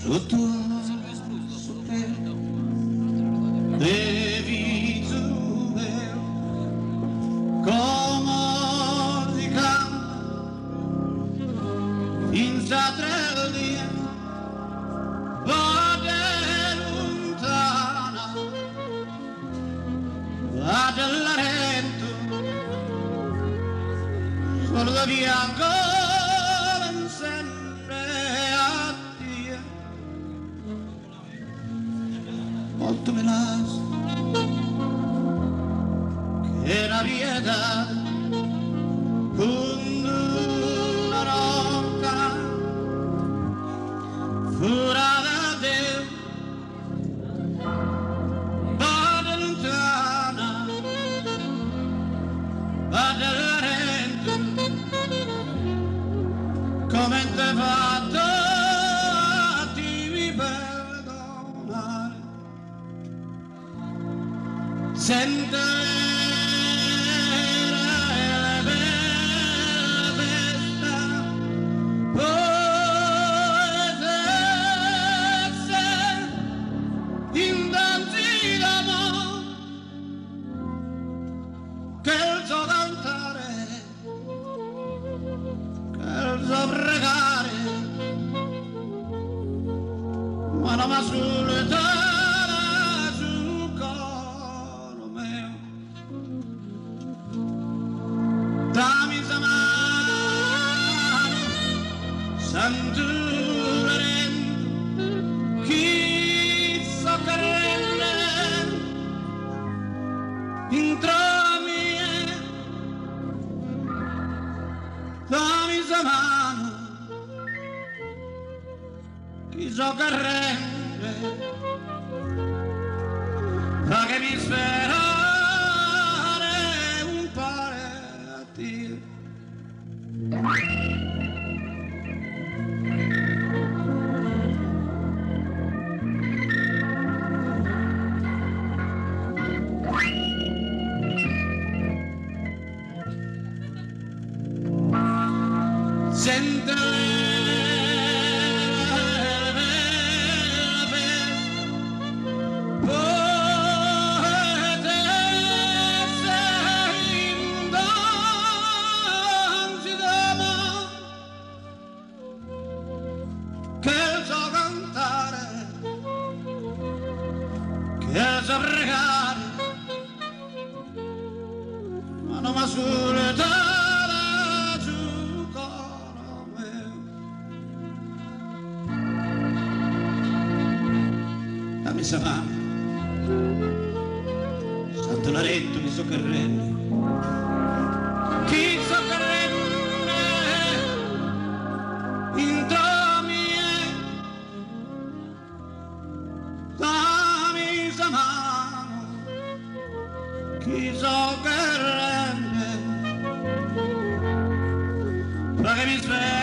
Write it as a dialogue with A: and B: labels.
A: Sotto a su pê de fizu meu como si canta finz'a tres dies Badde luntana Badde Larentu Solu piango pensende a tie Mortu mi l'as chena piedade cun d'una rocca furada a Deu Badde luntana Badde Larentu comente fatto a ti perdonare Zente allegra e bella festa podet esser in donzi domo Chelzo cantare, chelzo pregare, ma no m'ascultat su coro meu. Dami sa manu, Santu Larentu, chi so cherende Intro a mie Dami sa manu Chi so gherrende Faghemi isperare umpare a tie. Zente allegra e bella festa podet esser in donzi domo Chelzo cantare, chelzo pregare, ma no m'ascultat su coro meu. Dami sa manu, Santu Larentu chi so gherrende, chi so gherrende intro a mie. Dami sa manu chi so gherrende, faghemi isperare.